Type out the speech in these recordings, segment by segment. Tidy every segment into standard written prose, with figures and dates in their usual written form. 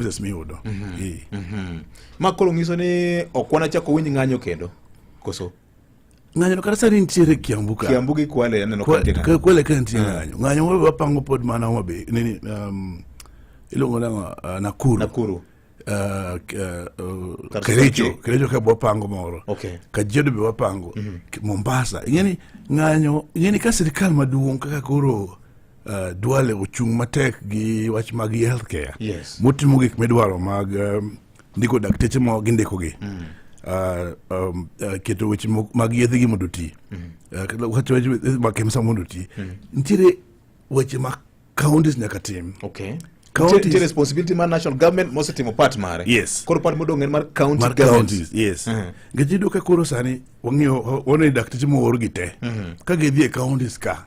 Services miyudo. Eh. Ma koro nyiso ni ok wanachak winj ng'anyo kendo koso? Ng'anyo kata sani nitiere Kiambu ka. Kiambu gi Kwale aneno ka nitie ng'anyo. Kwale ka nitie ng'anyo. Ng'anyo moro wapango pod mana Homa Bay, nini, iluongo nang'o, Nakuru. Nakuru. Kar Kericho, Kericho. Kericho ka wapango moro. Kajiado be wapango. Mombasa. Ing'eni ng'anyo, ing'eni ka sirikal maduong' kaka koro Duale ochung' matek gi wach mag healthcare. Motimo gik midwaro mag ndiko dakteche ma gindiko gi. Keto weche mag yedhe gi mondo oti. Wacho weche mag KEMSA mondo oti. Nitiere weche ma counties nyaka tim. Counties- Nitie responsibility mar national government mosetimo part mare. Koro part modong' en mar county mar governments. Counties, yes. Nikech iyudo ka koro sani wang'iyo waneno dakteche moor gi te ka gidhi e counties ka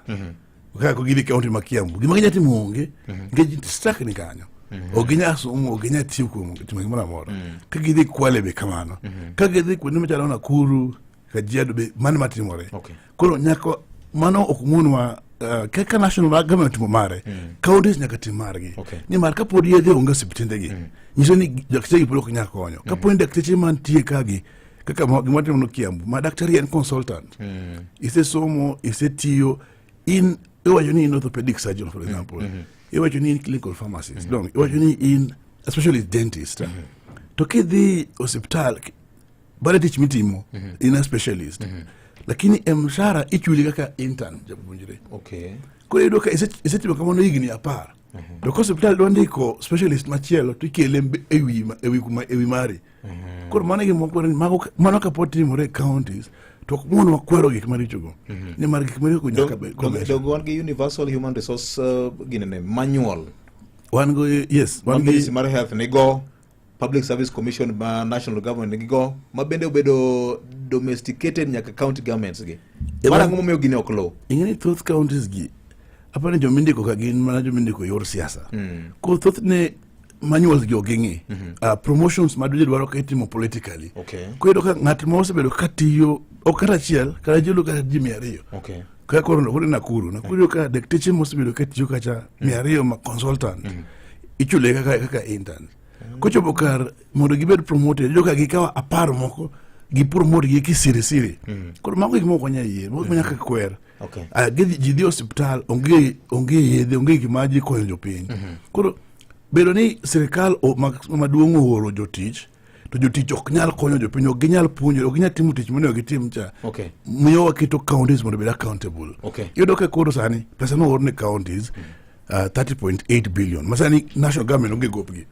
ko gidhi county ma Kiambu, gima ginya timo onge nikech stuck ni kanyo, ok ginya somo, ok ginya tiyo kuom timo gimoro amora. Ka gidhi Kwale be kamano, ka gidhi kuonde machalo Nakuru, Kajiado be mano matimore. Koro nyaka mano ok monwa kaka national government timo mare, counties nyaka tim margi. Nimar kapod yedhe onge osiptendegi, nyiso ni dakteche gi pod ok nyal konyo. Kapo ni dakteche mantie kagi kaka gima timo no Kiambu ma daktari en consultant, isesomo, isetiyo, in iwacho ni in orthopedic surgeon, for example, iwacho ni in clinical pharmacist, dong iwacho ni in a specialist dentist, to kidhi osiptal bade tich mitimo in a specialist, lakini e mshahara ichuli kaka intern, japuonjre. Koro iyudo ka isetimo kamano higni 10, to ka osiptal dwa ndiko specialist machielo to ikele e wi mari. Koro mano e gima wakwero ni mano kapod timore e counties to ok mon wakwero gik marichogo, nimar gik marichogo nyaka bed commercial. Donge wan gi universal human resource ginene manual? Wan go, yes, wan ma gi Ministry mar Health nigo, Public Service Commission ma national government nigo, ma bende obedo domesticated nyaka county governments gi. Mar ang'o momiyo gini ok luw? Ing'e ni thoth counties gi aparo ni jomindiko ka gin mana jomindiko e yor siasa. Koro thothne manuals gi ok ging'i. Promotions ma dwaro ka itimo politically. Koro iyudo ka ng'at ma osebedo ka tiyo ok kata achiel kata ji kata ji 200. Kaka koro Nakuru iyudo ka dakteche mosebedo ka tiyo kacha 200 ma consultant ichule kaka intern. Kochopo kar mondo gibed promoted, iyudo ka gikawo 10 moko gi promote gi kisiri siri. Koro mago gik moko nyaka yie, mago nyaka kwer. Ah, ji dhi osiptal, onge yedhe, onge gima ji konyo jopiny. Koro bedo ni sirikal maduong' ooro jotich to jotich ok nyal konyo jopiny, ok ginyal puonjo, ok ginyal timo tich monego gitim cha, miyo waketo counties mondo obed accountable. Iyudo ka koro sani pesa noor ne counties 30.8 billion ma sani national government onge gopgi,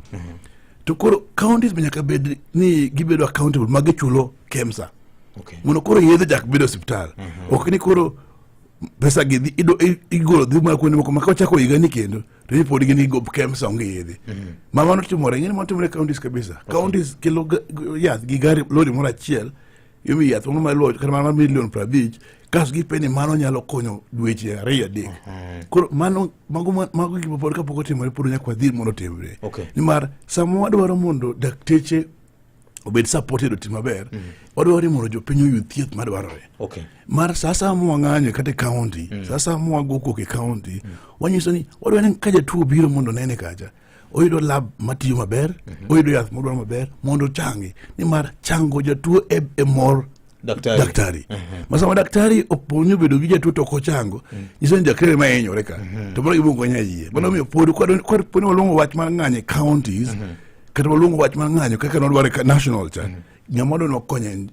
to koro counties be nyaka bed ni gibedo accountable ma gichulo KEMSA mondo koro yedhe chak bedo osiptal. Ok ni koro pesa gi igolo dhi mana kuonde moko ma kochako higa ni kendo to ni pod gin gi gop KEMSA, onge yedhe. Ma mano timore, ing'e ni mano timore e counties kabisa. Counties kelo yath gi gari lori moro achiel, imi yath moro mar kata mana mar milion 50, kasto gipenjo ni mano nyalo konyo dweche 2, 3. Koro mano mago gik ma pod kapok otimore pod nyaka wadhir mondo otimre. Nimar sama wadwaro mondo dakteche obed supported, otim maber, wadwaro ni mondo jopiny oyud thieth madwarore. Mar sa asaya mwang'anyo kata e county, sa asaya mwago koko e county, wanyiso ni wadwaro ni ka jatuo obiro mondo onene kacha, oyudo lab matiyo maber, oyudo yath modwaro maber mondo ochangi, nimar chango jatuo e mor daktari. Daktari ma sama daktari opo ni obedo gi jatuo to ok ochango, nyiso ni daktari ma hinyore ka to mano gima ok wanyal yie. Mano omiyo pod pod ni waluongo wach mar ng'anyo e counties kata waluongo wach mar ng'anyo kaka nwadwaro e national cha, ng'ama dwa ni wakony en